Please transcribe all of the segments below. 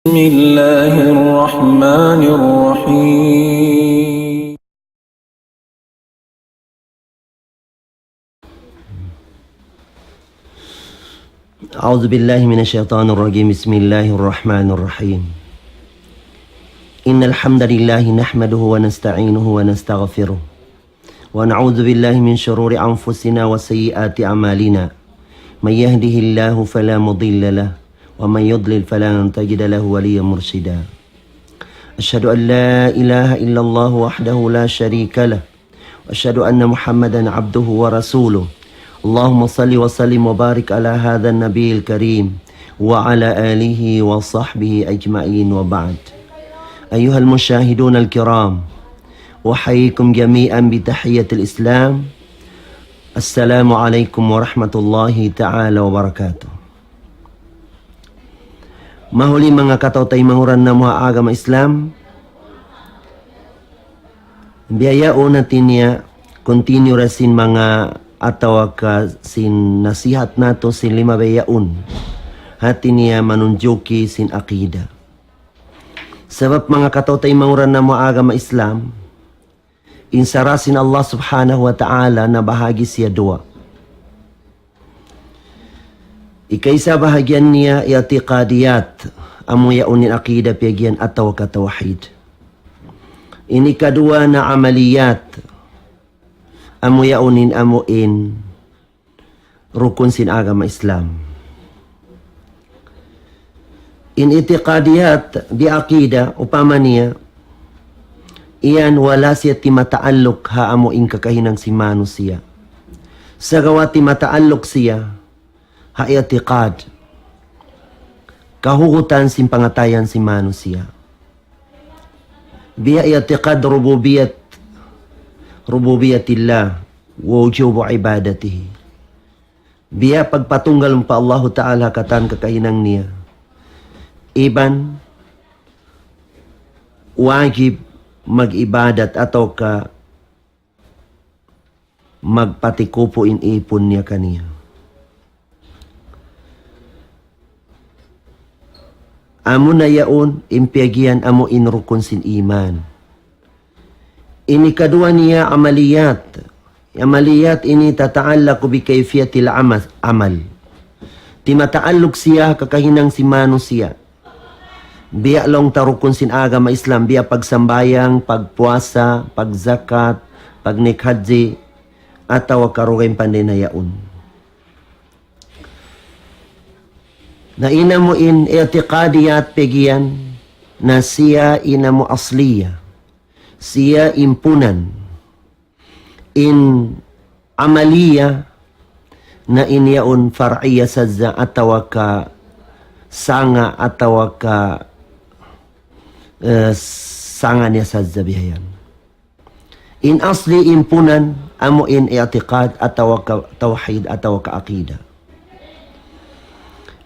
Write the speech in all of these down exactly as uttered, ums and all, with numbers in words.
بسم الله الرحمن الرحيم. أعوذ بالله من الشيطان الرجيم. بسم الله الرحمن الرحيم. إن الحمد لله نحمده ونستعينه ونستغفره، ونعوذ بالله من شرور أنفسنا وسيئات أعمالنا. من يهده الله فلا مضل له، ومن يضلل فلن تجد له وليا مرشدا. أشهد أن لا إله إلا الله وحده لا شريك له، وأشهد أن محمدا عبده ورسوله. اللهم صل وسلم وبارك على هذا النبي الكريم وعلى آله وصحبه أجمعين، وبعد. أيها المشاهدون الكرام، أحييكم جميعا بتحية الإسلام. السلام عليكم ورحمة الله تعالى وبركاته. Mahuli manga kataw-taymanghuran namu' ha agama Islam, bihaun natu' niya continue ra sin manga atawa ka sin nasihat natu' sin lima bihaun. Hati niya manunjuki sin akida. Sabab manga kataw-taymanghuran namu' ha agama Islam, in sara' sin Allah Subhanahu wa Ta'ala nabahagi' siya duwa. Ikaisa bahagian niya i'tiqadiyat, amu yaun in akida piyagiyan atawa ka tawhid. In ikaduwa na amaliyat, amu yaun in amu in rukun sin agama Islam. In i'tiqadiyat biya' akida, upama niya, iyan wala' siya timata'alluq ha amu in kakahinang sin manusiya'. Sagawa' timata'alluq siya ha i'tiqad, kahugutan sin pangatayan sin manusiya'. Biya' i'tiqad rububiyat, rububiyatillah, wa wujubu ibadatihi. Biya' pagpatunggal pa Allahu Ta'ala katan kakahinang niya. Iban wajib mag-ibadat atawa ka magpatikupu in ipun niya kaniya. Amu na yaun in piyagiyan amu in rukun sin iman. In ikaduwa niya amaliyat. Amaliyat ini tata'allaqu bi kayfiyatil amas-, amal. Timata'alluq siya kakahinang sin manusiya'. Biya' laung ta rukun sin agama Islam, biya' pagsambahayang, pagpuasa, pagzakat, pagnaik haji, atawa ka dugaing pa dayn ha yaun. Na in amu in i'tiqadiyat piyagiyan, na siya in amu asliya, siya impunan. In amaliya, na in yaun far'iya sadja atawa ka sanga' atawa ka, eh, sanga' niya sadja bihayan. In asli impunan amu in i'tiqad atawa ka tawhid atawa ka akida.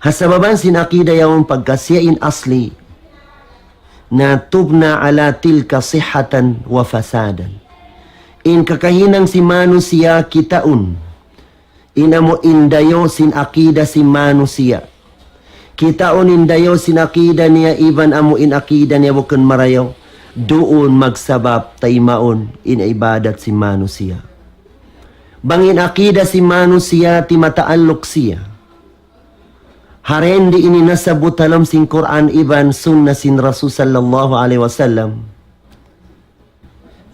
Ha sababan sin akida yaun pagka siya in asli, na tubna ala tilka sihhatan wa fasadan. In kakahinang sin manusiya' kitaun, in amu in dayaw sin akida sin manusiya'. Kitaun in dayaw sin akida niya iban amu in akida niya bukun marayaw. Duun magsabab taymaun in ibadat sin manusiya'. Bang in akida sin manusiya' timata'alluq siya ha dayn di ini nasabbut ha lawm sin Qur'an iban sunnah sin Rasul sallallahu alayhi wasallam.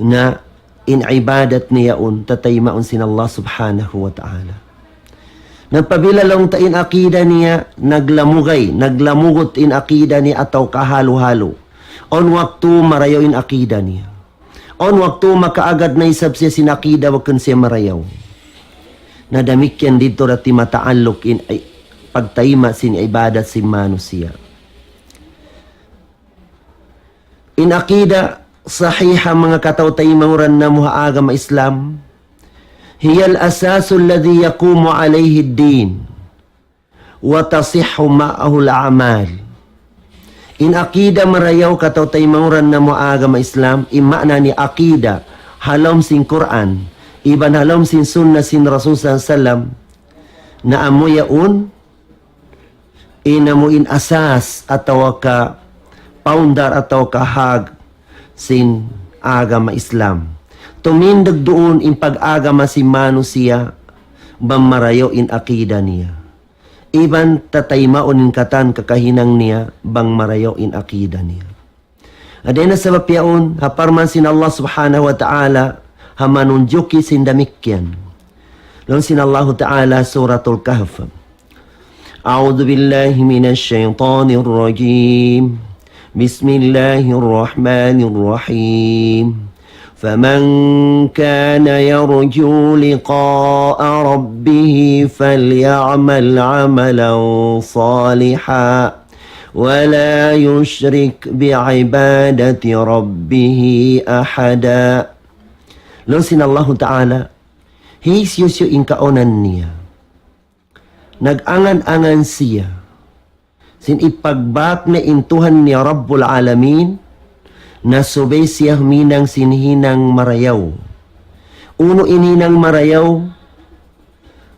Na in ibadat niya yaun tataymaun sin Allah Subhanahu wa Ta'ala. Na apabila laung ta in akida niya naglamugay, naglamugut in akida niya atawa kahalu-halu. Awn waktu marayaw in akida niya. Awn waktu makaagad na isab siya sin akida bukun siya marayaw. Na damikkiyan didtu da timata'alluq in i-, pagtayma' sin ibadat sin manusiya'. In akida sahiha manga kataw-taymanghuran namu' ha agama Islam, hiya al-asasu alladhi yaqumu alayhi ad-din, wa tasihhu ma'ahu al-a'mal. In akida marayaw kataw-taymanghuran namu' ha agama Islam, in maana niya akida ha lawm sin Qur'an, iban ha lawm sin sunnah sin Rasul sallallahu alayhi wasallam, na amu yaun, in amu in asas atawa ka founder atawa kahag sin agama Islam. Tumindug duun in pag-agama sin manusiya' bang marayaw in akida niya. Iban tataymaun in katan kakahinang niya bang marayaw in akida niya. Dayn ha sabab yaun, ha parman sin Allah Subhanahu wa Ta'ala, ha manunjuki sin damikkiyan. Laung sin Allahu Ta'ala, Suratul Kahf. أعوذ بالله من الشيطان الرجيم. بسم الله الرحمن الرحيم. فمن كان يرجو لقاء ربه فليعمل عملا صالحا ولا يشرك بعبادة ربه أحدا. Laung sin Allahu Ta'ala, hisiyu-siyu in kaunan niya nag-angan-angan siya sin ipagbak na in Tuhan niya Rabbul Alamin, na subay siya huminang sin hinang marayaw. Unu in hinang marayaw,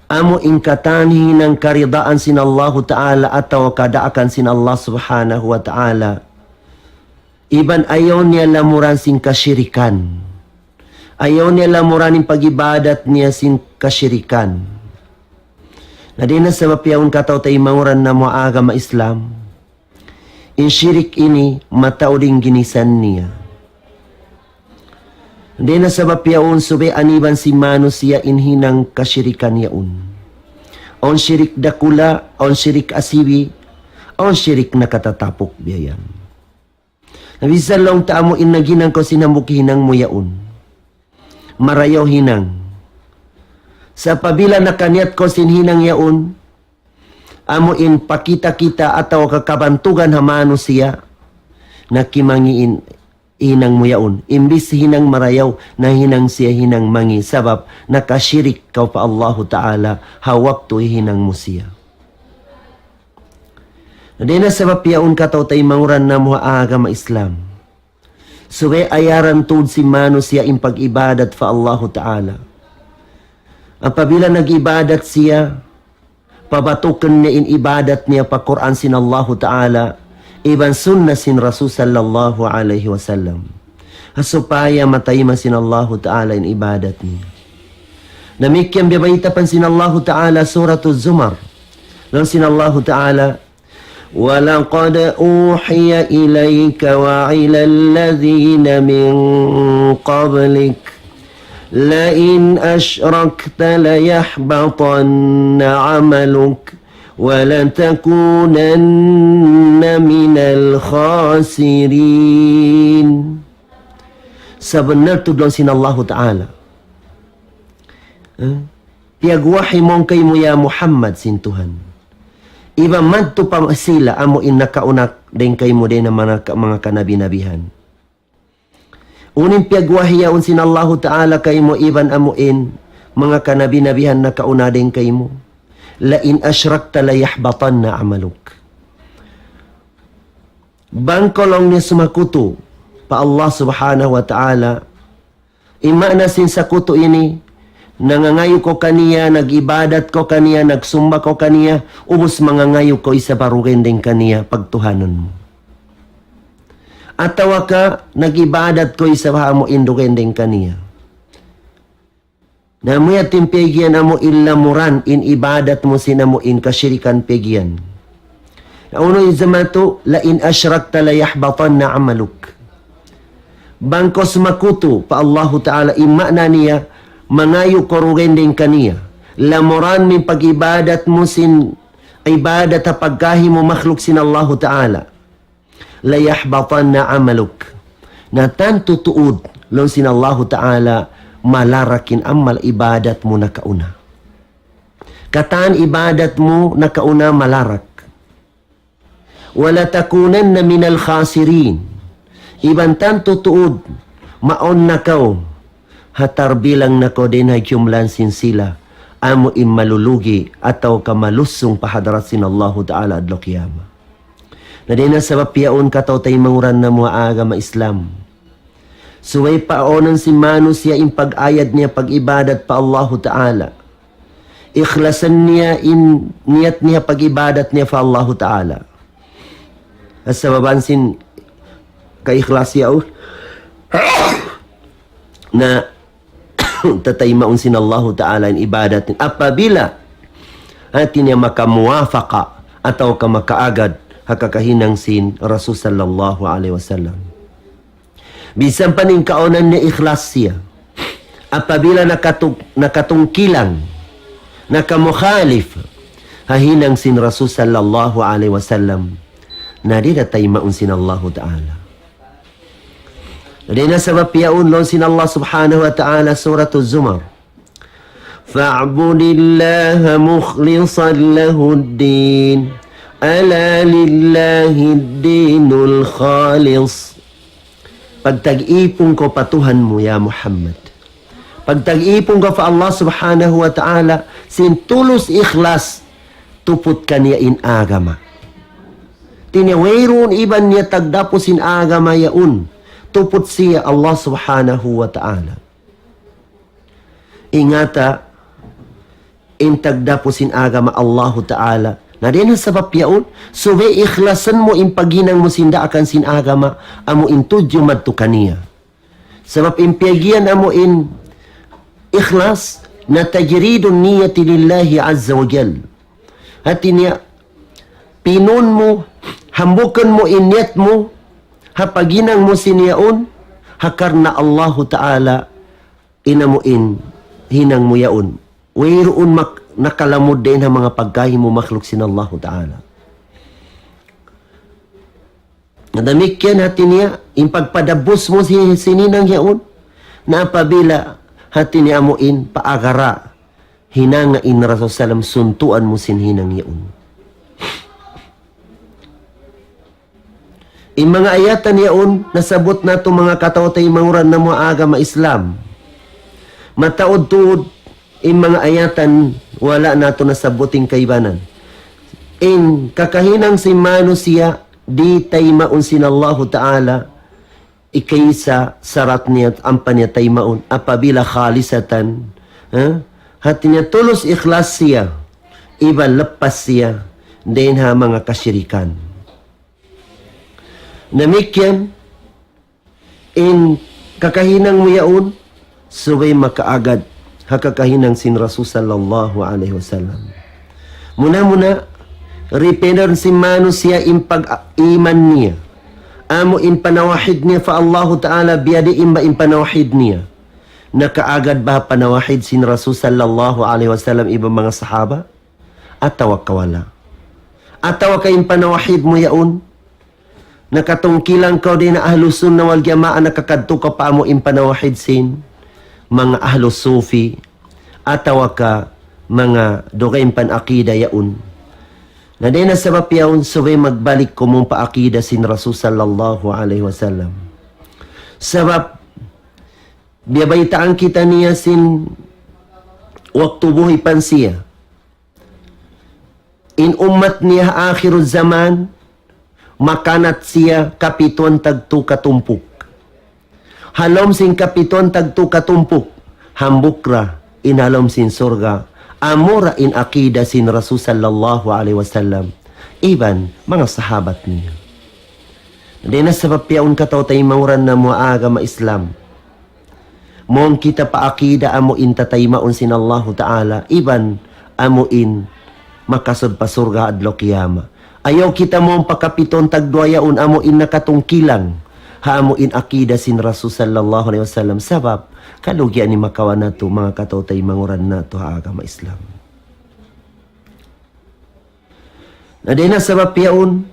amu in katan hinang karidaan sin Allahu Ta'ala atawa kadaakan sin Allah Subhanahu wa Ta'ala. Iban ayaw niya lamuran sin kasirikan. Ayaw niya lamuran in pag-ibadat niya sin kasirikan. Na dayn ha sabab yaun kataw-taymanghuran namu' ha agama Islam, in shirik ini mataud in ginisan niya. Dayn ha sabab yaun subay aniban sin manusiya' in hinang kasirikan yaun. Awn shirik dakula', awn shirik asibi', awn shirik nakatatapuk biya' yan. Na bisan laung ta amu in naghinang kaw sin hambuuk hinang mu yaun, marayaw hinang. Sa' apabila nakaniyat kaw sin hinang yaun, amu in pakita-kita atawa kakabantugan ha manusiya', na kimangi' in hinang mu yaun. Imbis hinang marayaw, nahinang siya hinang mangi', sabab nakashirik kaw pa Allahu Ta'ala ha waktu hinang mu siya. Na dayn ha sabab yaun kataw-taymanghuran namu' ha agama Islam, subay ayaran tuud sin manusiya' in pag-ibadat pa Allahu Ta'ala. Apabila nag-ibadat siya, pabatukun niya in ibadat niya pa Qur'an sin Allahu Ta'ala, iban sunnah sin Rasul sallallahu alayhi wasallam. Ha supaya matayma' sin Allahu Ta'ala in ibadat niya. Damikkiyan biya' bayta' pa sin Allahu Ta'ala Suratul Zumar. Laung sin Allahu Ta'ala, ولقد أوحي إليك وإلى الذين من قبلك لئن أشركت ليحبطن عملك ولتكونن من الخاسرين. Sabunnal tuud laung sin Allahu Ta'ala. Eh? Piyagwahi mawn kaymu ya Muhammad sin Tuhan. Iban madtu pa sila amu in nakauna dayn kaymu dayn ha manga, manga kanabi-nabihan. Unu in piyagwahi yaun sin Allahu Ta'ala kaymu iban amu in manga kanabi-nabihan nakauna dayn kaymu. لئن أشركت ليحبطن عملك. Bang kaw laung niya sumakutu pa Allah Subhanahu wa Ta'ala, in maana sin sakutu ini, nangangayu' kaw kaniya, nag-ibadat kaw kaniya, nagsumba kaw kaniya, ubus mangangayu' kaw isab ha dugaing dayn kaniya pagtuhanan mu. Atawa ka nag-ibadat kaw isab ha amu in dugaing dayn kaniya. Na amu yadtu in piyag'iyan amu in lamuran in ibadat mu sin amu in kashirikan piyag'iyan. Na unu in jimatu, لئن أشركت ليحبطن عملك. Bang kaw sumakutu pa Allahu Ta'ala, in maana niya, mangayu' kaw dugaing dayn kaniya. Lamuran mu in pag-ibadat mu sin ibadat ha pagkahi mu makhluk sin Allahu Ta'ala. ليحبطن عملك. Na tantu tuud, laung sin Allahu Ta'ala, malarak in amal ibadat mu nakauna. Katan ibadat mu nakauna malarak. ولتكونن من الخاسرين. Iban tantu tuud, mawn na kaw, ha tarbilang na kaw dayn ha jumlahan sin sila, amu in malulugi' atawa ka malusung pa hadarat sin Allahu Ta'ala adlaw qiyamah. Na dayn ha sabab yaun kataw-taymanghuran namu' ha agama Islam. Subay paunun sin manusiya' in pag-ayad niya pag-ibadat pa Allahu Ta'ala. Ikhlasan niya in niyat niya pag-ibadat niya pa Allahu Ta'ala. Sabab sin kaikhlas yaun, na tataymaun sin Allahu Ta'ala in ibadat niya apabila hati niya makamuwafaqa atawa ka makaagad ha kakahinang sin Rasul sallallahu alayhi wasallam. Bisan pa in kaawnan niya ikhlas siya, apabila nakatung-, nakatungkilang, nakamukhalif ha hinang sin Rasul sallallahu alayhi wasallam, na di' na taymaun sin Allahu Ta'ala. Dayn ha sabab yaun laung sin Allah Subhanahu wa Ta'ala, Suratul Zumar, فاعبد الله مخلصا له الدين ألا لله الدين الخالص. Pagta'at kaw pa Tuhan mu, ya Muhammad. Pagta'at kaw pa Allah Subhanahu wa Ta'ala sin tulus ikhlas, tuput kaniya in agama. Hati niya wayruun iban niya tagdapu sin agama yaun, tuput siya Allah Subhanahu wa Ta'ala. Ingata, in tagdapu sin agama Allahu Ta'ala. Na dayn ha sabab yaun, subay ikhlasan mu in paghinang mu sin daakan sin agama, amu in tudju madtu kaniya. Sabab in piyagiyan amu in ikhlas, na تجريد النية لله عز وجل. Hati niya, pinun mu, hambuukun mu in niyat mu, ha paghinang mu sin yaun, ha karna' Allahu Ta'ala, in amu in hinang mu yaun. Wayruun mak-, nakalamud dayn ha manga pagkahi mu makhluk sin Allahu Ta'ala. Na damikkiyan hati niya, in pagpadabbus mu si-, sin hinang yaun, na apabila hati niya amu in paagara, hinanga in Rasul sallam suntuan mu sin hinang yaun. In manga ayatan yaun, nasabbut natu' manga kataw-taymanghuran namu' ha agama Islam. Mataud tuud, in manga ayatan, wala' natu' nasabbut in kaibanan. In kakahinang sin manusiya', di' taymaun sin Allahu Ta'ala, ikaisa sarat niya, ampa niya taymaun, apabila khalisatan, ha? Hati niya tulus ikhlas siya, iban lappas siya, dayn ha manga kasirikan. Damikkiyan, in kakahinang mu yaun, subay makaagad ha kakahinang sin Rasul sallallahu alayhi wasallam. Muna-muna, ripinan sin manusiya' in pag-iman niya. Amu in panawahid niya pa Allahu Ta'ala, biyadiin ba in panawahid niya? Nakaagad ba panawahid sin Rasul sallallahu alayhi wasallam iban manga sahaba? Atawa ka wala'? Atawa ka in panawahid mu yaun, nakatungkilang kaw dayn ha Ahlus Sunnah wal Jamaah, nakakadtu kaw pa amu in panawahid sin manga Ahlus Sufi, atawa ka manga dugaing pa in akida yaun. Na dayn ha sabab yaun, subay magbalik kaw pa akida sin Rasul sallallahu alayhi wasallam. Sabab, biyabaytaan kita niya sin waktu buhi' pa siya. In ummat niya ha akhirul zaman, makanat siya kapituan tagtu katumpuk. Ha lawm sin kapituan tagtu katumpuk, hambuuk ra in ha lawm sin surga', amura in akida sin Rasul sallallahu alayhi wasallam, iban manga sahabat niya. Dayn ha sabab yaun kataw-taymanghuran namu' ha agama Islam. Mawn kita pa akida amu in tataymaun sin Allahu Ta'ala, iban amu in makasud pa surga' adlaw qiyamah. Ayaw kita mawn pa kapituan tagduwa yaun amu in nakatungkilang ha amu in akida sin Rasul sallallahu alayhi wasallam. Sabab, kalugian in makawa' natu', manga kataw-taymanghuran natu' ha agama Islam. Na dayn ha sabab yaun,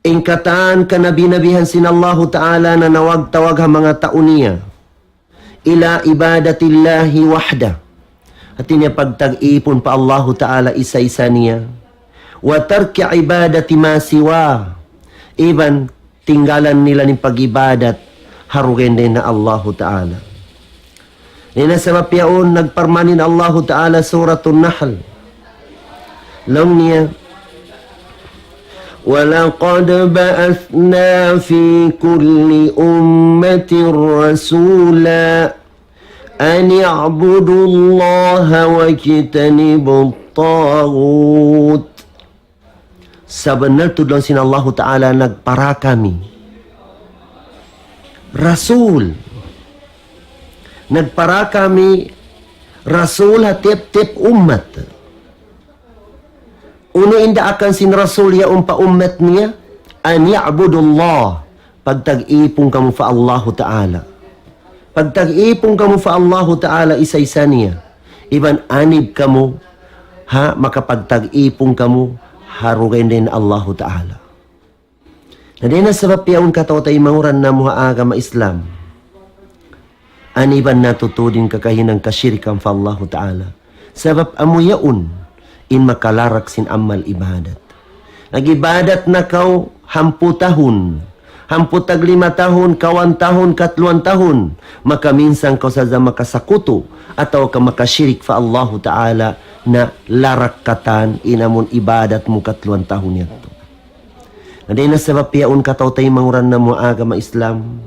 in katan kanabi-nabihan sin Allahu Ta'ala nanawag-tawag ha manga tau niya, إلى عبادة الله وحده. Hati niya pagta'at pa Allahu Ta'ala isa-isa niya. وترك عبادة ما سواه. Iban tinggalan nila in pag-ibadat ha dugaing dayn ha Allahu Ta'ala. Dayn ha sabab yaun nagparman in Allahu Ta'ala Suratul Nahl. Laung niya, ولقد بعثنا في كل أمة رسولا أن اعبدوا الله واجتنبوا الطاغوت. Sabunnal tuud laung sin Allahu Ta'ala nagpara kami Rasul. Nagpara kami Rasul ha tiyap-tiyap ummat. Unu in daakan sin Rasul yaun pa ummat niya, أن اعبدوا الله. Pagtag-ipun kamu pa Allahu Ta'ala. Pagtag-ipun kamu pa Allahu Ta'ala isa-isa niya. Iban anib kamu, ha, makapagtag-ipun kamu, ha dugaing dayn Allahu Ta'ala. Na dayn ha sabab yaun kataw-taymanghuran namu' ha agama Islam. Aniban natu' tuud in kakahinang kasirikan pa Allahu Ta'ala. Sabab amu yaun in makalarak sin amal ibadat. Nag-ibadat na kaw hangpu' tahun, hangpu' tag lima tahun, kawhaan tahun, katluan tahun, makaminsan kaw sadja makasakutu atawa ka makasirik pa Allahu Ta'ala, na larak katan in amun ibadat mu katluan tahun yadtu. Na dayn ha sabab yaun kataw-taymanghuran namu' ha agama Islam.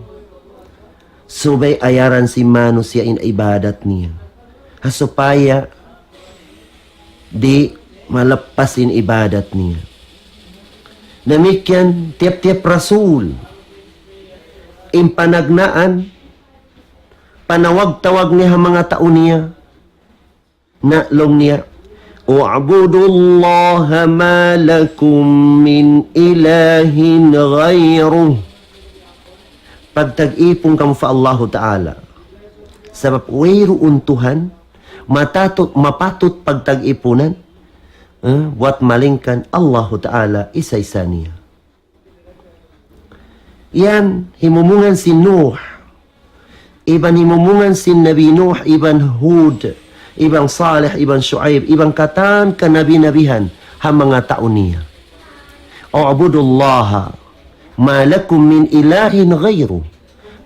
Subay ayaran sin manusiya' in ibadat niya. Ha supaya di' malappas in ibadat niya. Damikkiyan tiyap-tiyap Rasul. In panagnaan, panawag-tawag niya ha manga tau niya. Na laung niya, اعبدوا الله ما لكم من إله غيره. Pagtag-ipun kamu pa Allahu Ta'ala. Sabab wayruun Tuhan, matatut, mapatut pagtag-ipunan, eh, buwat malaingkan Allahu Ta'ala isa-isa niya. Yan, himumungan sin Nuh, iban himumungan sin Nabi Nuh, iban Hud, iban Salih, iban Shu'aib, iban katan kanabi-nabihan, ha manga tau niya. اعبدوا الله ما لكم من إله غيره.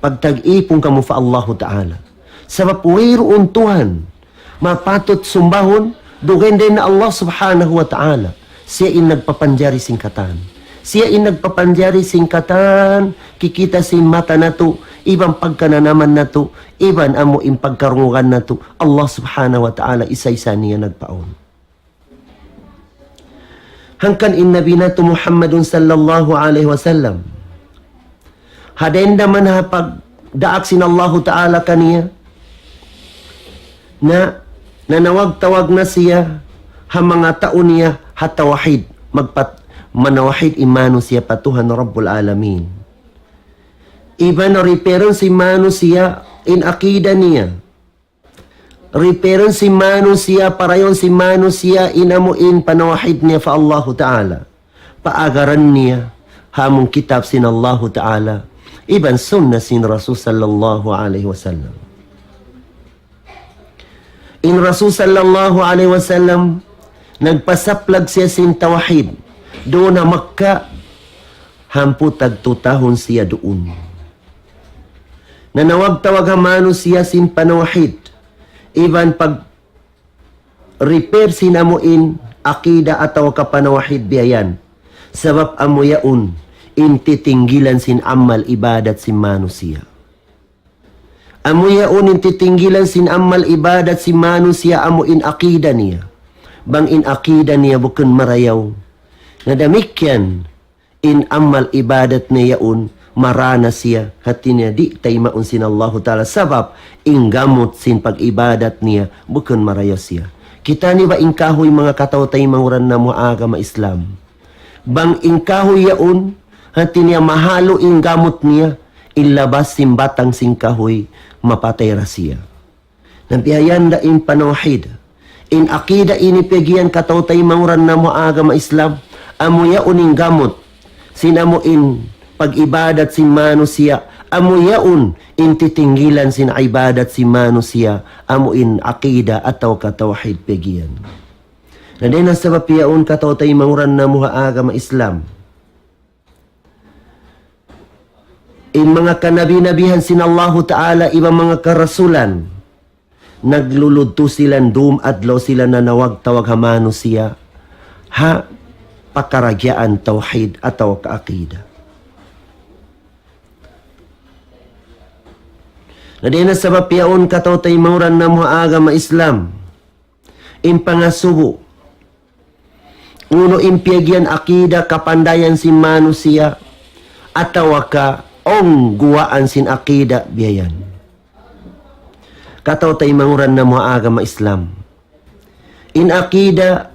Pagtag-ipun kamu pa Allahu Ta'ala. Sabab wayruun Tuhan mapatut sumbahun, dugaing dayn ha Allah Subhanahu wa Ta'ala. Siya in nagpapanjari sin katan. Siya in nagpapanjari sin katan, kikita' sin mata natu', iban pagkananaman natu', iban amu in pagkarungugan natu', Allah Subhanahu wa Ta'ala isa-isa niya nagpaawn. Hangkan in Nabi natu' Muhammadun sallallahu alayhi wasallam, ha dayn da man ha pagdaak sin Allahu Ta'ala kaniya, na nanawag-tawag na siya ha manga tau niya ha tawhid, magpat-, manawhid in manusiya' pa Tuhan Rabbul Alamin. Iban repairun sin manusiya' in akida niya. Repairun sin manusiya', parayun sin manusiya', in amu in panawhid niya pa Allahu Ta'ala. Paagaran niya ha amun kitab sin Allahu Ta'ala, iban sunnah sin Rasul sallallahu alayhi wasallam. In Rasul sallallahu alayhi wasallam, nagpasaplag siya sin tawhid duun ha Makkah, hangpu' tag tu tahun siya duun. Nanawag-tawag ha manusiya' sin panawhid, iban pag-repair sin amu in akida atawa ka panawhid biya' yan. Sabab amu yaun in titinggilan sin amal ibadat sin manusiya'. Amu yaun in titinggilan sin amal ibadat sin manusiya' amu in akida niya. Bang in akida niya bukun marayaw, na damikkiyan in amal ibadat niya yaun, marā na siya, hāti niya di' taymaun sin Allahu Ta'ala, sabab in gamut sin pag-ibadat niya bukun marayaw siya. Kita' niyu ba in kahuy, manga kataw-taymanghuran namu' ha agama Islam? Bang in kahuy yaun, hāti niya mahalu in gamut niya, in labas sin batang sin kahuy, mapatay da siya. Na biya' yan da in panawhid. In akida ini piyag-iyan kataw-taymanghuran namu' ha agama Islam, amu yaun in gamut sin amu in pag-ibadat sin manusiya', amu yaun in titinggilan sin ibadat sin manusiya', amu in akida atawa ka tawhid piyag-iyan. Na dayn ha sabab yaun kataw-taymanghuran namu' ha agama Islam, in manga kanabi-nabihan sin Allahu Ta'ala iban manga karasulan, nagluludtu sila, dūm adlaw sila nanawag-tawag ha manusiya' ha pakaragyaan tawhid atawa ka akida. Na dayn ha sabab yaun kataw-taymanghuran namu' ha agama Islam, in pangasubu, unu in piyag-iyan akida, kapandayan sin manusiya', atawa ka ong guwaan sin akida biya' yan. Kataw-taymanghuran namu' ha agama Islam. In akida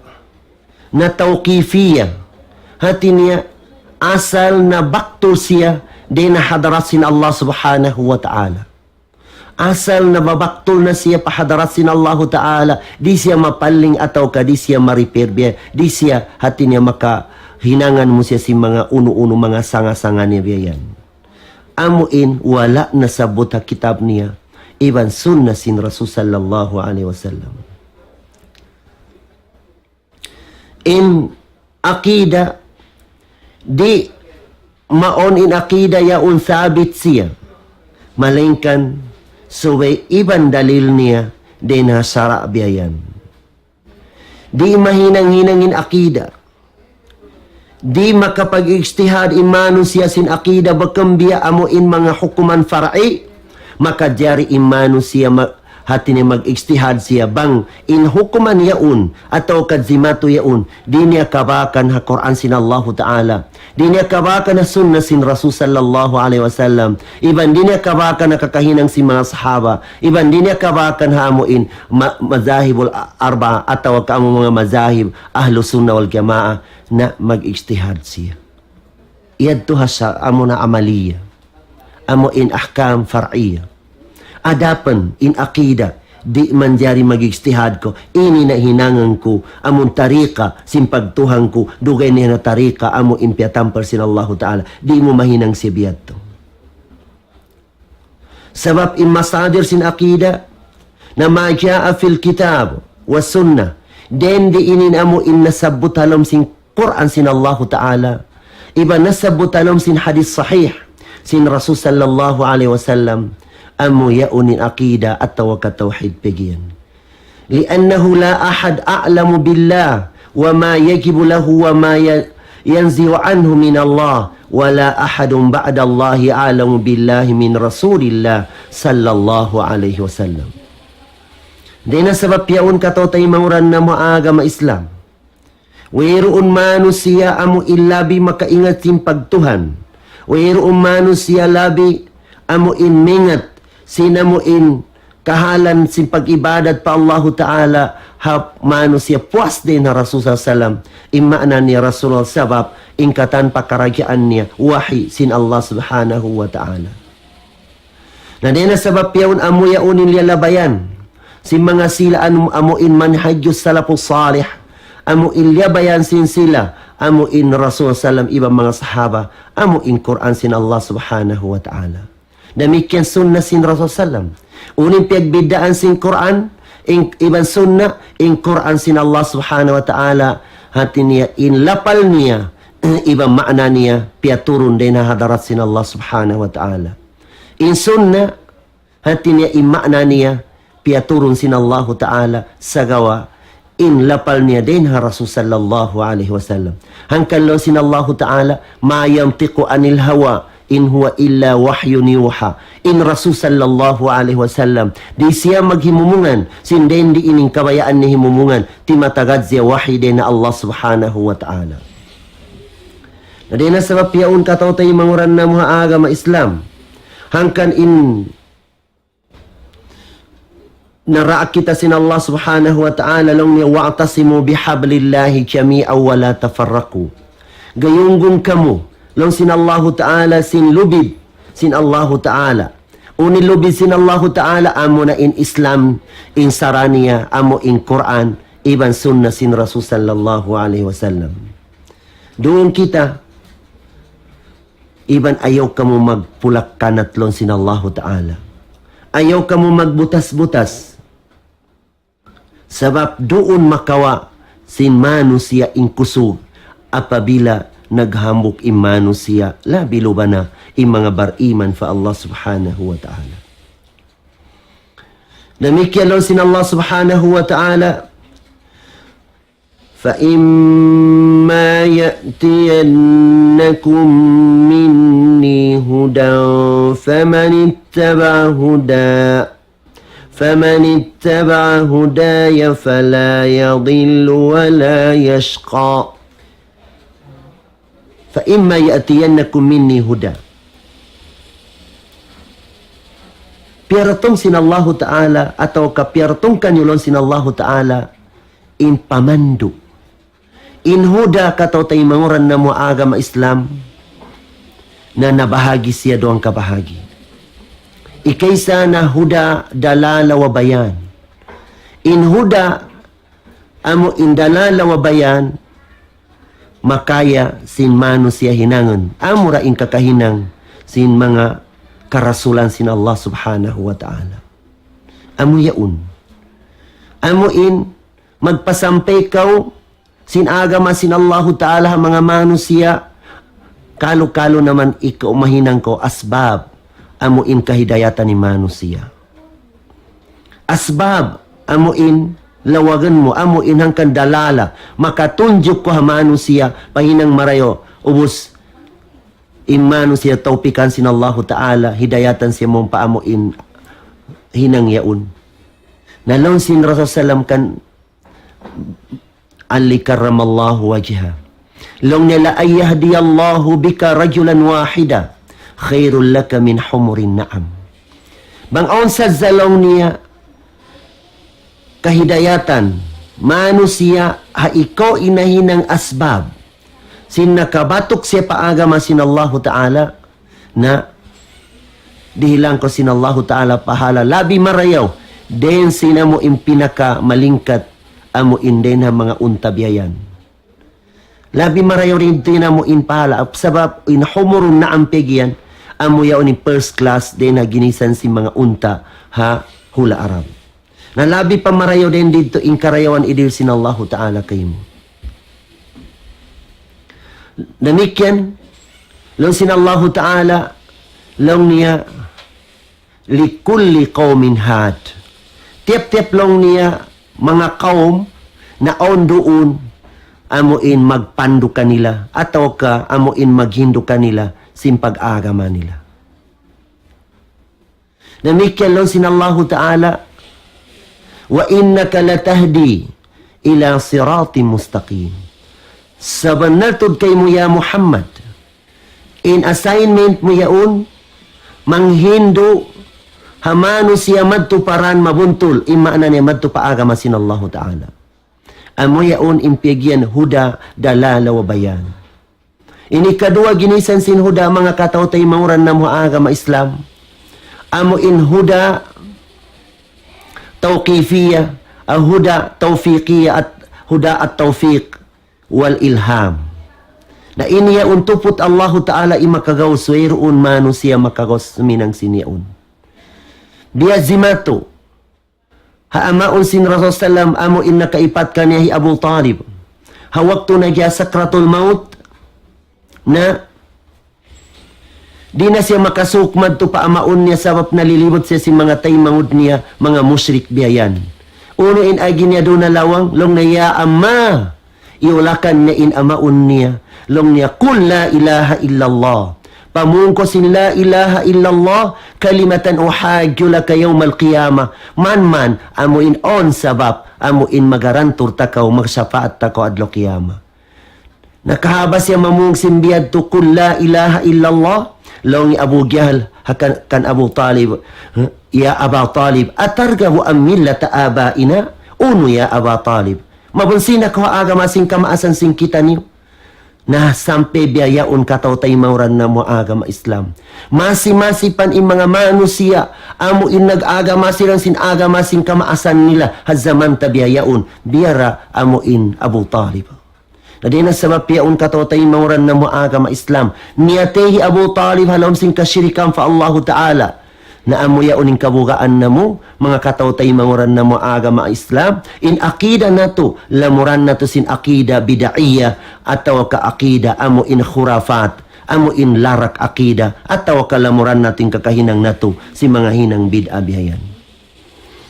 na tawqifiyah. Hati niya asal na baktul siya dayn ha hadarat sin Allah Subhanahu wa Ta'ala. Asal na babaktul na siya pa hadarat sin Allahu Ta'ala, di' siya mapaling atawa ka di' siya ma-repair biya', di' siya hati niya makahinangan mu siya sin manga unu-unu manga sanga-sanga niya biya' yan. Amu in wala' nasabbut ha kitab niya, iban sunnah sin Rasul sallallahu alayhi wasallam. In akida, di' mawn in akida yaun sabit siya. Malaingkan subay iban dalil niya dayn ha sara' biya' yan. Di' mahinang-hinang in akida. Di' makapag-ijtihad in manusiya' sin akida bukun biya' amu in manga hukuman far'i. Makajari in manusiya' ma-, hati niya mag-ijtihad siya bang in hukuman yaun atawa ka jimatu yaun, di' niya kabakan ha Qur'an sin Allahu Ta'ala, di' niya kabakan ha sunnah sin Rasul sallallahu alayhi wasallam, iban di' niya kabakan ha kakahinang sin manga sahaba, iban di' niya kabakan ha amu in ma-, mazahibul a-, arba'a atawa ka amu manga mazahib ahlu sunnah wal jamaah, na mag-ijtihad siya. Yadtu ha sa-, amu na amaliya. Amu in ahkam far'iyah. Adapun in akida, di' manjari mag-ijtihad kaw, ini na hinangan ku, amun tariqa sin pagtuhan ku, dugaing niya na tariqa, amu in piyatampal sin Allahu Ta'ala. Di' mu mahinang siya biya' yadtu. Sabab in masadir sin akida, na ma jaa fil kitab wa sunnah. Dayn di ini amu in nasabbut ha lawm sin Qur'an sin Allahu Ta'ala. Iban nasabbut ha lawm sin hadith sahih sin Rasul sallallahu alayhi wasallam. Amu yaun in akida atawa ka tawhid pag'iyan. لأنه لا أحد أعلم بالله وما يجب له وما ي-، ينزع عنه من الله، ولا أحد بعد الله أعلم بالله من رسول الله صلى الله عليه وسلم. Dayn ha sabab yaun kataw-taymanghuran namu' ha agama Islam. Wayruun manusiya' amu in labi makaingat sin pagtuhan. Wayruun manusiya' labi amu in maingat sin amu in kahalan sin pag-ibadat pa Allahu Ta'ala ha manusiya' puas dayn ha Rasul sallallahu alayhi wasallam. In maana niya Rasulullah sabab in katan pakaradjaan niya wahi sin Allah Subhanahu wa Ta'ala. Na dayn ha sabab yaun amu yaun in liyalabayan sin manga sila anu amu in manhajus salafus salih, amu in liyabayan sin sila, amu in Rasul sallam iban manga sahaba, amu in Qur'an sin Allah Subhanahu wa Ta'ala. Damikkiyan sunnah sin Rasul sallam. Unu in piyagbiddaan sin Qur'an, in, iban sunnah, in Qur'an sin Allah Subhanahu wa Ta'ala, hati niya in lapal niya, iban maana niya, piyaturun dayn ha hadarat sin Allah Subhanahu wa Ta'ala. In sunnah, hati niya in maana niya, piyaturun sin Allahu Ta'ala, sagawa' in lapal niya dayn ha Rasul sallallahu alayhi wasallam. Hangkan laung sin Allahu Ta'ala, ما ينطق عن الهوى إن هو إلا وحي يوحى. In Rasul sallallahu alayhi wasallam, di' siya maghimumungan, sin dayn di' in kabayaan niya himumungan, timatagad siya wahi dayn ha Allah Subhanahu wa Ta'ala. Na dayn ha sabab yaun kataw-taymanghuran namu' ha agama Islam. Hangkan in naraak kita sin Allah Subhanahu wa Ta'ala, laung niya, واعتصموا بحبل الله جميعا ولا تفرقوا. Gayunggung kamu, laung sin Allahu Ta'ala, sin lubid sin Allahu Ta'ala. Unu in lubid sin Allahu Ta'ala, amu na in Islam, in sara' niya, amu in Qur'an, iban sunnah sin Rasul sallallahu alayhi wasallam. Duun kita, iban ayaw kamu magpulak-kanat laung sin Allahu Ta'ala. Ayaw kamu magbutas-butas. Sabab duun makawa' sin manusiya' in kusug apabila naghambuuk in manusiya' labi luba na in manga bariman pa Allah Subhanahu wa Ta'ala. Damikkiyan laung sin Allah Subhanahu wa Ta'ala, فإما يأتينكم مني هدى فمن اتبع هدى، فمن اتبع هداي فلا يضل ولا يشقى. فإما يأتينكم مني هدى. piyartung sin Allahu Ta'ala, atawa ka piyartung kaniyu laung sin Allahu Ta'ala, in pamandu'. In huda kataw-taymanghuran namu' agama Islam, na nabahagi' siya duwang kabahagi'. Ikaisa na huda dalala wa bayan. In huda amu in dalala wa bayan, makaya sin manusiya' hinangun. Amura in kakahinang sin manga karasulan sin Allah Subhanahu wa Ta'ala. Amu yaun. Amu in magpasampay kaw sin agama sin Allahu Ta'ala ha manga manusiya', kalu-kalu naman ikaw mahinang kaw asbab, amu in kahidayatan sin manusiya'. Asbab, amu in lawagun mu, amu in hangkan dalala, makatunjuk kaw ha manusiya', pahinang marayaw, ubus in manusiya' tawpikan sin Allahu Ta'ala, hidayatan siya mumpa amu in hinang yaun. Na laung sin Rasul sallam kan Ali karramallahu wajha. Laung niya, لأن يهدي الله بك رجلا واحدا خير لك من حمر النعم. Bang awn sadja laung niya kahidayatan manusiya' ha ikaw in nahinang asbab sin nakabatuk siya pa agama sin Allahu Ta'ala, na dihilan kaw sin Allahu Ta'ala pahala labi marayaw dayn sin amu in pinakamalingkat amu in dayn ha manga unta biya' yan. Labi marayaw dayn ha amu in pahala. Sabab in humurun na'am piyag'iyan, amu yaun in first class dayn ha ginisan sin manga unta ha hula' Arab. Na labi pa marayaw dayn didtu in karayawan idihil sin Allahu Ta'ala kaymu. Damikkiyan, laung sin Allahu Ta'ala, laung niya, لكل قوم هاد. Tiyap-tiyap laung niya, manga kawm, na awn duun, amu in magpandu' kanila, atawa ka amu in maghindu' kanila, sin pag-agama nila. Damikkiyan laung sin Allahu Ta'ala, وإنك لتهدي إلى صراط مستقيم. Sabunnal tuud kaymu ya Muhammad, in assignment mu yaun, manghindu' ha manusiya' madtu pa dan mabuntul, in maana niya madtu pa agama sin Allahu Ta'ala. Amu yaun in piyag'iyan huda, dalala wa bayan. Ini kaduwa ginisan sin huda manga kataw-taymanghuran namu' agama Islam. Amu in huda tawqifiyya, ah, huda tawfiqiyya at huda at-tawfiq wal ilham. Na ini yaun tuput Allahu Ta'ala in makagaus, wayruun manusiya' makagaus suminang sin yaun. Biya' jimatu ha amaun sin Rasul sallam amu in nakaipat kaniya hi Abu Talib. Ha waktu na giya sakratul maut, na di' na siya makasuuk madtu pa amaun niya sabab nalilibut siya sin manga taymanghud niya, manga mushrik biya' yan. Unu in agi niya duun ha lawang, laung niya, "Ya amma," iyulakan niya in amaun niya. Laung niya, "قل لا إله إلا الله." Pamung kaw sin لا إله إلا الله, كلمة أحاج لك يوم القيامة. Man-man, amu in awn sabab, amu in magarantur ta kaw, magsapaat ta kaw adlaw qiyamah. Nakahabas siya mamung sin biyadtu, "قل لا إله إلا الله." Laung hi Abu Jahal, ha kan, kan Abu Talib, "يا أبا طالب، أترغب عن ملة آبائنا؟" Unu ya Aba Talib? Mabunsi na kaw ha agama sin kamaasan sin kitaniyu? Na sampay biya' yaun kataw-taymanghuran namu' agama Islam. Masi-masi pa in manga manusiya', amu in nag-agama sila sin agama sin kamaasan nila, ha jaman ta biya' yaun, biya' da amu in Abu Talib. Na dayn ha sabab yaun kataw-taymanghuran namu' agama Islam. Miyatay hi Abu Talib ha lawm sin kashirikan pa Allahu Ta'ala. Na amu yaun in kabugaan namu', manga kataw-taymanghuran namu' agama Islam, in aqida natu', lamuran natu' sin aqida bid'iyya, atawa ka aqida amu in khurafat, amu in larak aqida, atawa ka lamuran natu' in kakahinang natu', sin manga hinang bid'a biya' yan.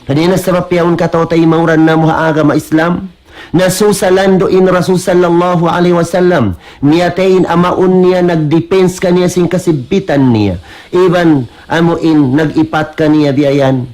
Na dayn ha sabab yaun kataw-taymanghuran namu' ha agama Islam, nasusa landu' in Rasul sallallahu alayhi wasallam, miyatay in amaun niya, nagdipens kaniya sin kasigpitan niya. Iban amu in nag-ipat kaniya biya' yan.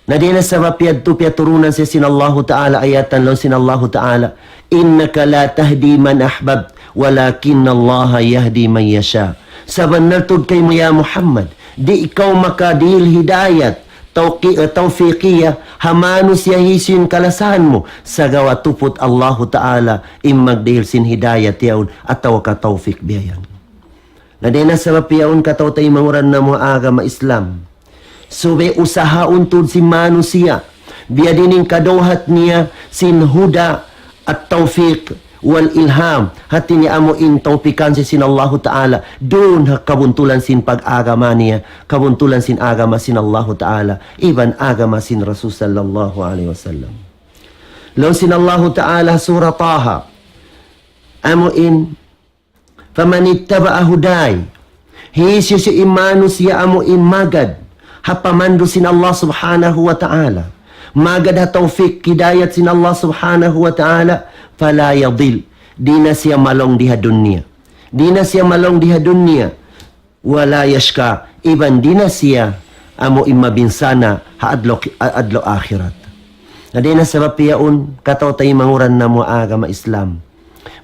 Na dayn ha sabab yadtu piyaturunan siya sin Allahu Ta'ala ayatan laung sin Allahu Ta'ala, إنك لا تهدي من أحببت ولكن الله يهدي من يشاء. Sabunnal tuud kaymu ya Muhammad, Di' ikaw makadihil hidayat, tawqi-, eh, tawfiqiyah, ha manusiya' hisiyu in kalasahan mu, sagawa' tuput Allahu Ta'ala, in magdihil sin hidayat yaun, atawa ka tawfiq biya' yan. Na dayn ha sabab yaun kataw-taymanghuran namu' agama Islam. Subay usahaun tuud sin manusiya'. Biyadiin in kaduhat niya sin huda at-tawfiq wal ilham. Hati niya amu in tawfikan siya sin Allahu Ta'ala. Duun ha kabuntulan sin pag-agama niya. Kabuntulan sin agama sin Allahu Ta'ala. Iban agama sin Rasul sallallahu alayhi wasallam. Laung sin Allahu Ta'ala Surah Taha. Amu in فمن اتبع هداي. Hisiyu-siyu in manusiya' amu in magad ha pamandu' sin Allah Subhanahu wa Ta'ala. Magad ha tawfiq hidayat sin Allah Subhanahu wa Ta'ala. فلا يضل. Di' na siya malung di ha dunya. Di' na siya malung di ha dunya. ولا يشقى. Iban di' na siya amu in mabinsana' ha adlaw, ha adlaw akhirat. Na dayn ha sabab yaun, kataw-taymanghuran namu' agama Islam.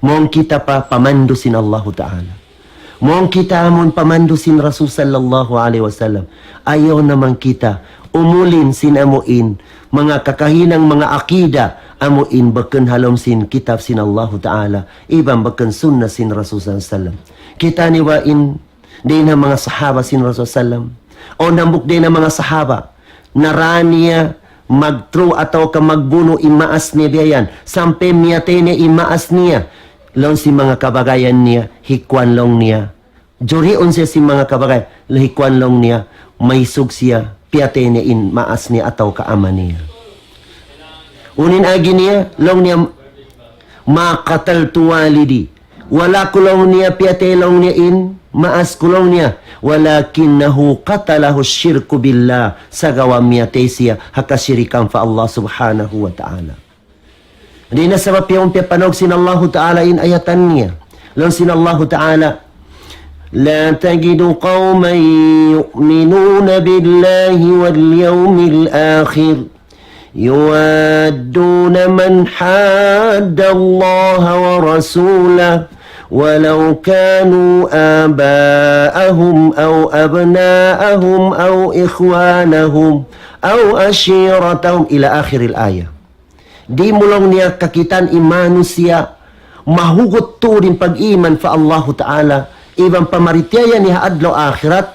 Mawn kita pa pamandu' sin Allahu Ta'ala. Mawn kita amun pamandu' sin Rasul sallallahu alayhi wasallam. Ayaw na man kita umulin sin amu in manga kakahinang manga akida amu in bukun ha lawm sin kitab sin Allahu Ta'ala. Iban bukun sunnah sin Rasul sallallahu alayhi wasallam. Kita' niyu ba in dayn ha manga sahaba sin Rasul sallam. Awn hambuuk dayn ha manga sahaba, nara niya magtru atawa ka magbunu' in maas niya biya' yan. Sampay miyatay niya in maas niya. Laung sin manga kabagayan niya, hikuan laung niya. Juriun siya sin manga kabagayan, hikuan laung niya, maisug siya, piyatay niya in maas niya atawa ka ama' niya. Unu in agi niya, laung niya, ما قتلت والدي. Wala' ku laung niya piyatay laung niya in maas ku laung niya. ولكنه قتله الشرك بالله. Sagawa' miyatay siya ha kasirikan pa Allah Subhanahu wa Ta'ala. Dayn ha sabab yaun piyapanaug sin Allahu Ta'ala in ayatan niya. Laung sin Allahu Ta'ala, لا تجد قوما يؤمنون بالله واليوم الآخر يوادون من حاد الله ورسوله ولو كانوا آباءهم أو أبناءهم أو إخوانهم أو عشيرتهم إلى آخر الآية. Di' mu laung niya kakitaan in manusiya' mahugut tuud in pag-iman pa Allahu Ta'ala, iban pamartiyaya niya ha adlaw akhirat,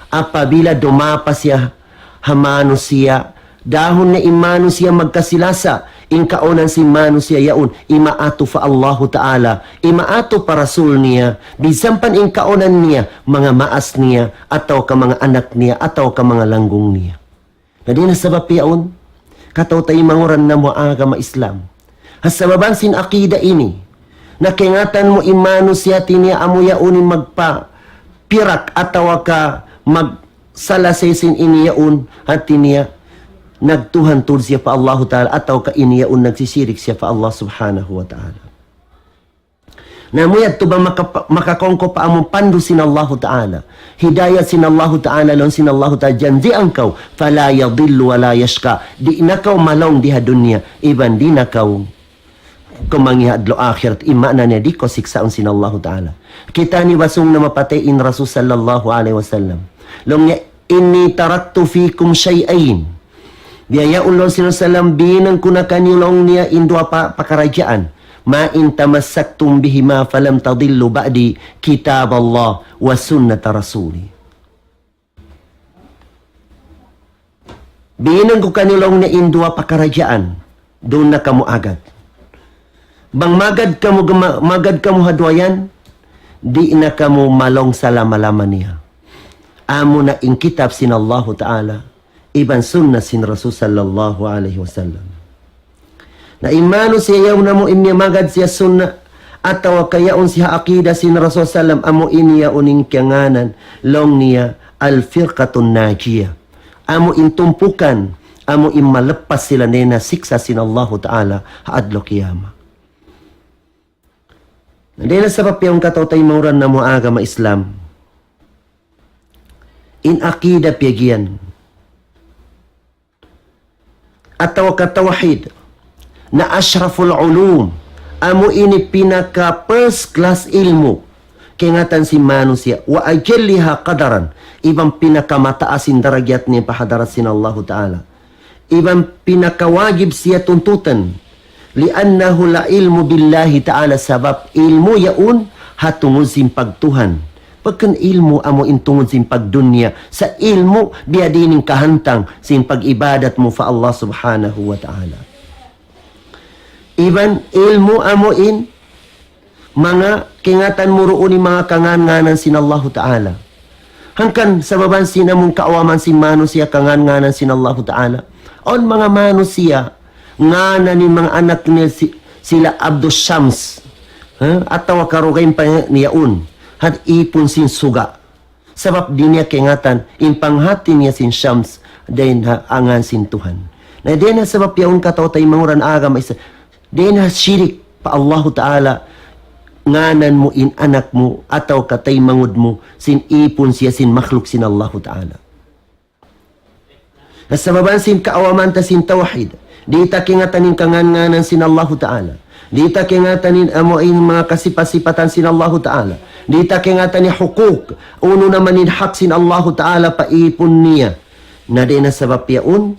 apabila dumapa siya ha manusiya', dahun na in manusiya' magkasi-lasa, in kaunan sin manusiya' yaun, imaatu pa Allahu Ta'ala, imaatu pa Rasul niya, bisan pa in kaunan niya, manga maas niya, atawa ka manga anak niya, atawa ka manga langgung niya. Na dayn ha sabab yaun, kataw-taymanghuran namu' agama Islam. Ha sababan sin akida ini, na kaingatan mu in manusiya' hati niya amu yaun in magpapirak atawa ka magsalasay sin ini yaun hati niya nagtuhan tuud siya pa Allahu Ta'ala atawa ka ini yaun nagsisirik siya pa Allah Subhanahu wa Ta'ala. Na amu yadtu ba maka-, makakungku pa amun pandu' sin Allahu Ta'ala. Hidayat sin Allahu Ta'ala, laung sin Allahu Ta'ala, janjian kaw, فلا يضل ولا يشقى. Di' na kaw malung di ha dunya, iban di' na kaw kumangi' ha adlaw akhirat, in maana niya di' kaw siksaun sin Allahu Ta'ala. Kita' niyu ba sung na mapatay in Rasul sallallahu alayhi wasallam. Laung niya, إني تركت فيكم شيئين. Biya' yaun laung sin Rasulullah, biyinan ku na kaniyu laung niya in duwa pa-, pakaradjaan. ما إن تمسكتم بهما فلن تضلوا بعدي كتاب الله وسنة رسولي. Biyinan ku kaniyu laung niya in duwa pakaradjaan. Duun na kamu agad. Bang magad kamu gama-, magad kamu ha duwa yan, di' na kamu malung salama-lama niya. Amu na in kitab sin Allahu Ta'ala, iban sunnah sin Rasul sallallahu alayhi wasallam. Na in manusiya' yaun amu in miyamagad siya sunnah, atawa ka yaun siya akida sin Rasul sallam, amu ini yaun in kiyangānan, laung niya الفرقة الناجية. Amu in tumpukan, amu in malappas sila dayn ha siksa' sin Allahu Ta'ala ha adlaw qiyamah. Na dayn ha sabab yaun kataw-taymanghuran namu' agama Islam. In akida piyag'iyan. Atawa ka tawhid. Na ashraful ulum. Amu ini pinaka first class ilmu'. kaingatan sin manusiya', وأجلها قدرا, iban pinakamataas in darajat niya pa hadarat sin Allahu Ta'ala, iban pinakawajib siya tuntutan, لأنه العلم بالله تعالى, sabab ilmu' yaun ha tungud sin pagtuhan. Bukun ilmu' amu in tungud sin pagdunya, sa' ilmu' biya' diin in kahantang sin pag-ibadat mu pa Allah Subhanahu wa Ta'ala. Iban ilmu' amu in manga kaingatan mu duun in manga kangan-nganan sin Allahu Ta'ala. Hangkan sababan sin amun kaawaman sin manusiya' kangan-nganan sin Allahu Ta'ala. Awn manga manusiya', ngānan in manga anak niya si-, sila Abdus Shams. Ha? Atawa karugain pa niya yaun. Hat ipun sin suga'. Sabab di' niya kaingatan, in panghati niya sin Shams, dayn ha angan sin Tuhan. Na dayn ha sabab yaun kataw-taymanghuran agama Islam, dayn ha shirik pa Allahu Ta'ala, ngānan mu in anak mu, atawa kataymangud mu, sin ipun siya sin makhluk sin Allahu Ta'ala. Na sababan sin kaawaman ta sin tawhid, di' ta kaingatan in kangan-nganan sin Allahu Ta'ala. Di' ta kaingatan in amu in manga kasipat-sipatan sin Allahu Ta'ala. Di' ta kaingatan in hukuk, unu na man in hak sin Allahu Ta'ala pa ipun niya. Na dayn ha sabab yaun,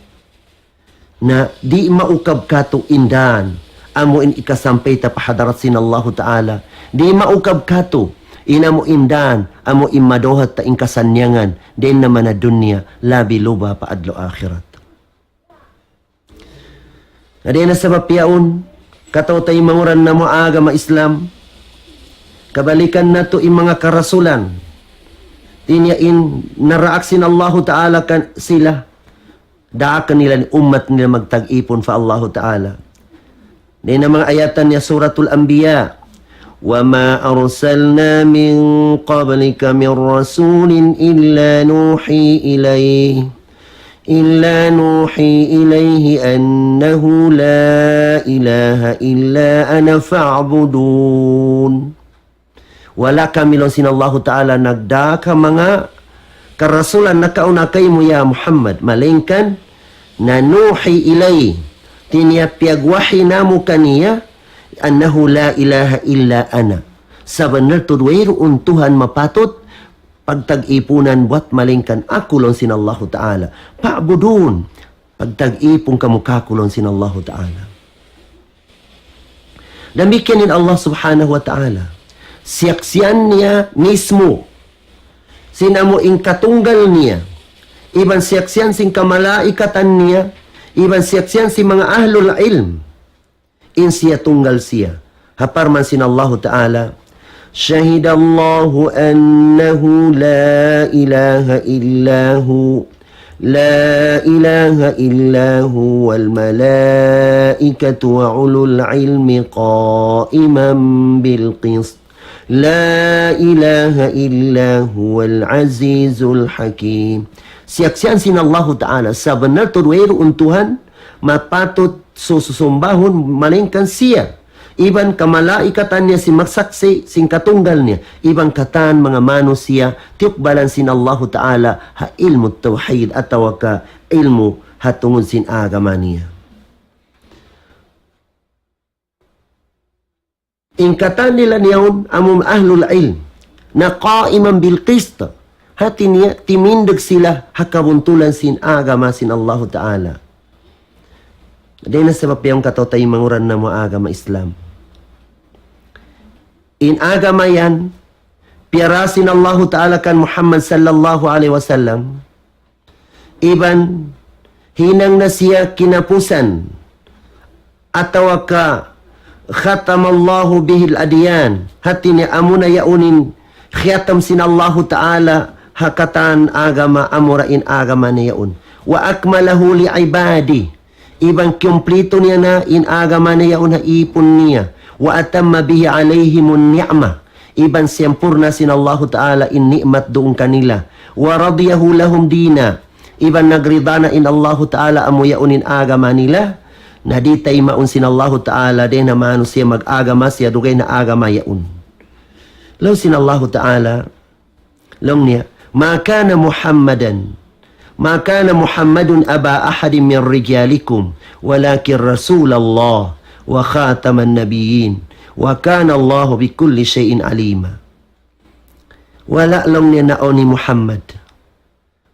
na di' maukab katu' in dan amu in hikasampay ta pa hadarat sin Allahu Ta'ala. Di' maukab katu' in amu in dan amu in madawhat ta in kasannyangan, dayn ha manga dunya, labi luba pa adlaw akhirat. Na dayn ha sabab yaun, kataw-taymanghuran namu' agama Islam, kabalikan natu' in manga karasulan, di' niya in naraak sin Allahu Ta'ala kan sila, daakan nila in ummat nila magtag-ipun pa Allahu Ta'ala. Dayn ha manga ayatan niya Suratul Anbiya, وما أرسلنا من قبلك من رسول إلا نوحي إليه، إلا نوحي إليه أنه لا إله إلا أنا فاعبدون. Wala' kami laung sin Allahu Ta'ala nagdaak ha manga karasulan nakauna kaymu ya Muhammad, malaingkan na nuhi ilayhi, hati niya piyagwahi namu' kaniya, annahu la ilaha illa ana. Sabunnal tuud wayruun Tuhan mapatut pagtag-ipunan buat malaingkan aku laung sin Allahu Ta'ala. Fa'budun, pagtag-ipun kamu kāku' laung sin Allahu Ta'ala. Damikkiyan in Allah Subhanahu wa Ta'ala. Siyaksian niya mismu sin amu in katunggal niya, iban siyaksian sin kamalaikatan niya, iban siyaksian sin manga ahlul ilm, in siya tunggal siya. Ha parman sin Allahu Ta'ala, شهد الله أنه لا إله إلا هو، لا إله إلا هو والملائكة وأولو العلم قائما بالقسط، لا إله إلا هو العزيز الحكيم. Siyaksian sin Allahu Ta'ala, sabunnal tuud wayruun Tuhan mapatut susumbahun malaingkan siya. Iban kamalaikatan niya sin magsaksi' sin katunggal niya. Iban katan manga manusiya', tiyukbalan sin Allahu Ta'ala ha ilmu tawhid atawa ka ilmu ha tungud sin agama niya. In katan nila niyaun amun ahlul ilm, na qa'iman bil qist, hati niya timindug sila ha kabuntulan sin agama sin Allahu Ta'ala. Dayn ha sabab yaun kataw-taymanghuran namu' agama Islam. In agama yan, piyara sin Allahu Ta'ala kan Muhammad sallallahu alayhi wasallam, iban hinang na siya kinapusan, atawa ka ختم الله به الأديان, hati niya amuna yaun in khiyatam sin Allahu Ta'ala ha katan agama, amura in agama niya yaun. وأكمله لعباده, iban kumplitu niya na in agama niya yaun ha ipun niya. وأتم به عليهم النعمة, iban siyampurna' sin Allahu Ta'ala in ni'mat duun kanila. ورضيه لهم دينا, iban nagrida na in Allahu Ta'ala amu yaun in agama nila. Na di' taymaun sin Allahu Ta'ala dayn ha manusiya' mag-agama siya dugaing ha agama yaun. Laung sin Allahu Ta'ala, laung niya, ما كان محمدا، ما كان محمد أبا أحد من رجالكم ولكن رسول الله وخاتم النبيين وكان الله بكل شيء عليما. Wala' laung niya naawn hi Muhammad.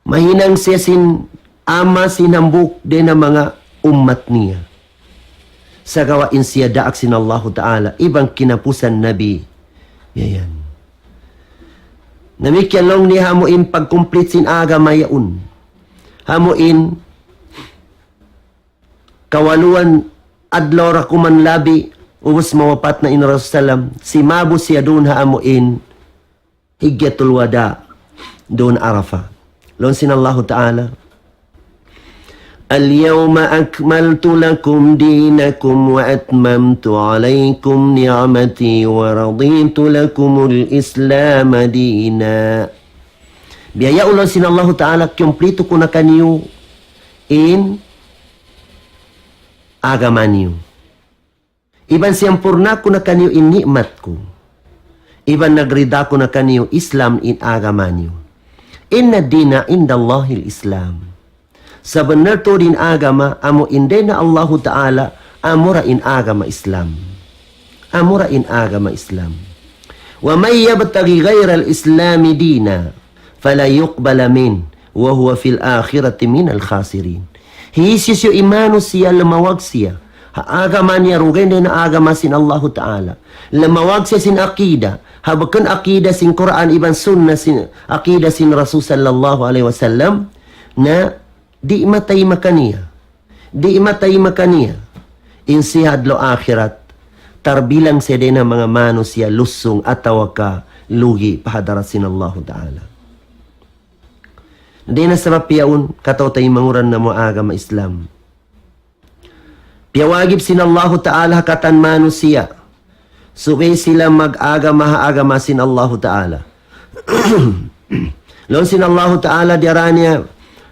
Mahinang siya sin ama sin hambuuk dayn ha manga ummat niya. Sagawa' in siya daak sin Allahu Ta'ala, iban kinapusan nabi. Yan. Damikkiyan laung niya ha amu in pag-complete sin agama yaun. Ha amu in kawaluan adlaw ra kuman labi, ubus mawapat na in Rasul sallam, simabu siya duun ha amu in Hijjatul Wada, duun Arafah. Laung sin Allahu Ta'ala, اليوم أكملت لكم دينكم وأتممت عليكم نعمتي ورضيت لكم الإسلام دينا. Biya' yaun laung sin Allahu Ta'ala, kumplitu ku na kaniyu in agama niyu. Iban siyampurna' ku na kaniyu in ni'mat ku. Iban nagrida ku na kaniyu Islam in agama niyu. إن الدين عند الله الإسلام. Sabunnal tuud in agama, amu in dayn ha Allahu Ta'ala, amura in agama Islam. Amura in agama Islam. ومن يبتغ غير الإسلام دينا فلن يقبل منه وهو في الآخرة من الخاسرين. Hisiyu-siyu in manusiya' lamawag siya ha agama niya dugaing dayn ha agama sin Allahu Ta'ala. Lamawag siya sin akida, ha bukun akida sin Qur'an iban sunnah sin, akida sin Rasul sallallahu alayhi wasallam, na di' matayma' kaniya. Di' matayma' kaniya. In siya ha adlaw akhirat, tarbilang siya dayn ha manga manusiya' lusung atawa ka lugi' pa hadarat sin Allahu Ta'ala. Dayn ha sabab yaun, kataw-taymanghuran namu' agama Islam. Piyawajib sin Allahu Ta'ala ha katan manusiya'. Subay sila mag-agama ha agama sin Allahu Ta'ala. Laung sin Allahu Ta'ala diyara niya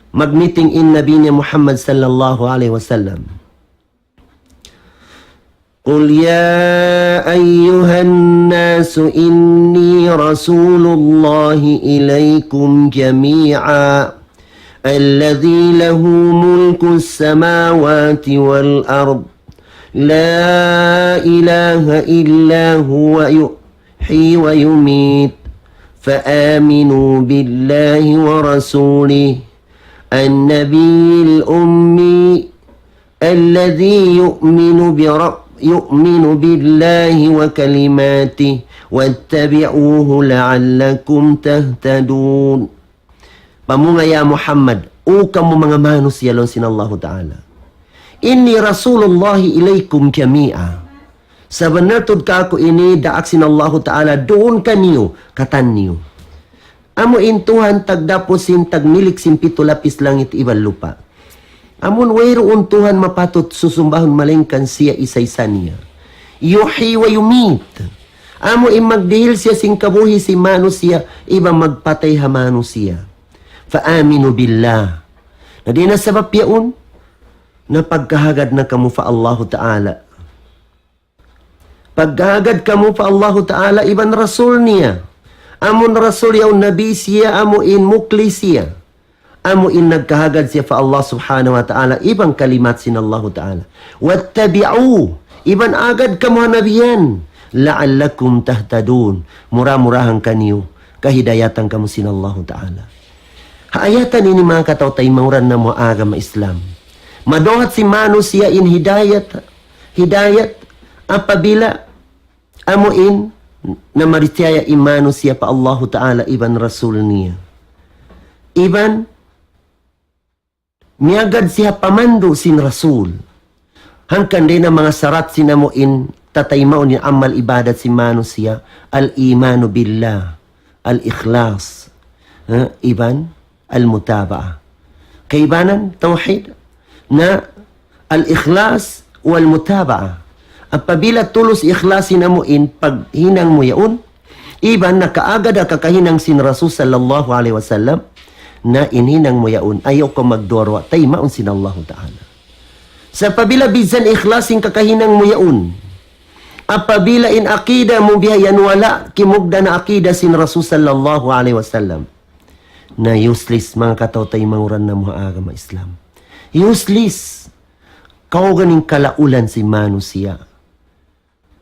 mag-meeting in Nabi niya Muhammad sallallahu alayhi wasallam. قل يا أيها الناس إني رسول الله إليكم جميعا الذي له ملك السماوات والأرض لا إله إلا هو يحيي ويميت فآمنوا بالله ورسوله النبي الأمي الذي يؤمن برب يؤمن بالله وكلماته واتبعوه لعلكم تهتدون. Pamunga ya Muhammad, O kamu manga manusiya' laung sin Allahu Ta'ala. إني رسول الله إليكم جميعا. Sabunnal tuud kāku' ini daak sin Allahu Ta'ala duun kaniyu, katan niyu. Amu in Tuhan tagdapu sin tagmilik sin pitu lapis langit iban lupa'. Amun wayruun Tuhan mapatut susumbahun malaingkan siya isa-isa niya. يحيي ويميت. Amu in magdihil siya sin kabuhi' sin manusiya', iban magpatay ha manusiya'. فآمنوا بالله. Na dayn ha sabab yaun, na pagkahagad na kamu pa Allahu Ta'ala. Pagkahagad kamu pa Allahu Ta'ala iban Rasul niya. Amun Rasul yaun Nabi siya, amu in mukhlis siya. Amu in nagkahagad siya pa Allah Subhanahu wa Ta'ala, iban kalimat sin Allahu Ta'ala. واتبعوه, iban agad kamu ha Nabi yan. لعلكم تهتدون. Mura-murahan kaniyu kahidayatan kamu sin Allahu Ta'ala. Ha ayatan ini manga kataw-taymanghuran namu' agama Islam. Maduhat sin manusiya' in hidayat, hidayat apabila amu in namarachaya in manusiya' pa Allahu Ta'ala iban Rasul niya. Iban miyagad siya pamandu' sin Rasul. Hangkan dayn ha manga sarat sin amu in tataymaun in amal ibadat sin manusiya', الإيمان بالله, الإخلاص, ha, iban المتابعة. Kaibanan, tawhid, na الإخلاص والمتابعة. Apabila tulus ikhlas in amu in paghinang mu yaun, iban nakaagad ha kakahinang sin Rasul sallallahu alayhi wasallam, na in hinang mu yaun, ayaw kaw magduwa-ruwa, taymaun sin Allahu Ta'ala. Sa' apabila bisan ikhlas in kakahinang mu yaun, apabila in akida mu bihayan wala' kimugdan ha akida sin Rasul sallallahu alayhi wasallam, na useless, manga kataw-taymanghuran namu' ha agama Islam. Useless. Kawgaan in kalaulan sin manusiya'.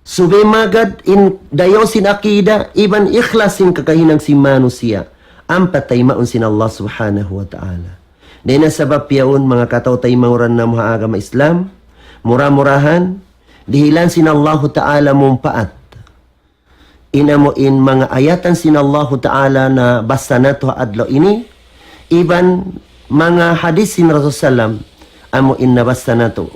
Subay magad in dayaw sin akida, iban ikhlas sin kakahinang sin manusiya'. Ampa taymaun sin Allah Subhanahu wa Ta'ala. Dayn ha sabab yaun, manga kataw-taymanghuran namu' ha agama Islam, mura-murahan, dihilan sin Allahu Ta'ala mumpaat in amu in manga ayatan sin Allahu Ta'ala nabassa natu' ha adlaw ini, iban manga hadith sin Rasul sallam, amu in nabassa natu'.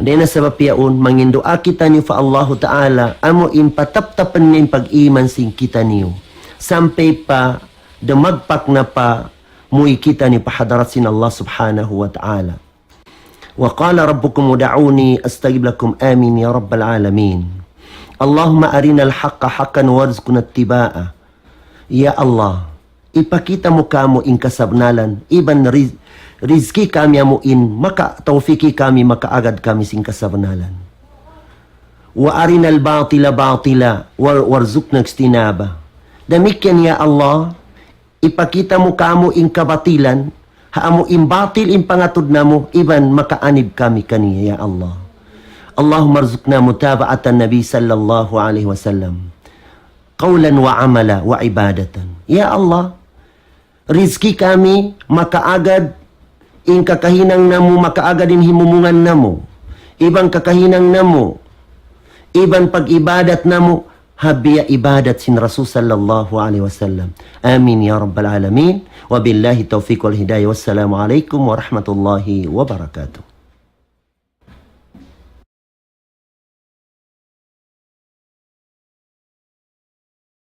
Dayn ha sabab yaun, manginduwaa kitaniyu pa Allahu Ta'ala, amu in pataptapan niya in pag-iman sin kitaniyu. Sampay pa dumagpak na pa muwi' kitaniyu pa hadarat sin Allah Subhanahu wa Ta'ala. وقال ربكم ادعوني أستجب لكم. آمين يا رب العالمين. اللهم أرنا الحق حقا وارزقنا اتباعه. Ya Allah, ipakita' mu kāmu' in kasabnalan, iban riz-, rizki kami amu in maka-, tawfiki kami makaagad kami sin kasabnalan. وأرنا الباطل باطلا وار-، وارزقنا اجتنابه. Damikkiyan ya Allah, ipakita' mu kāmu' in kabatilan, ha amu in batil in pangatud namu', iban makaanib kami kaniya, ya Allah. اللهم ارزقنا متابعة النبي صلى الله عليه وسلم قولا وعملا وعبادة. Ya Allah, rizki kami makaagad in kakahinang namu', makaagad in himumungan namu', iban kakahinang namu', iban pag-ibadat namu', ha biya' ibadat sin Rasul sallallahu alayhi wasallam. Amin ya rabbal alamin. وبالله التوفيق والهداية. والسلام عليكم ورحمة الله وبركاته.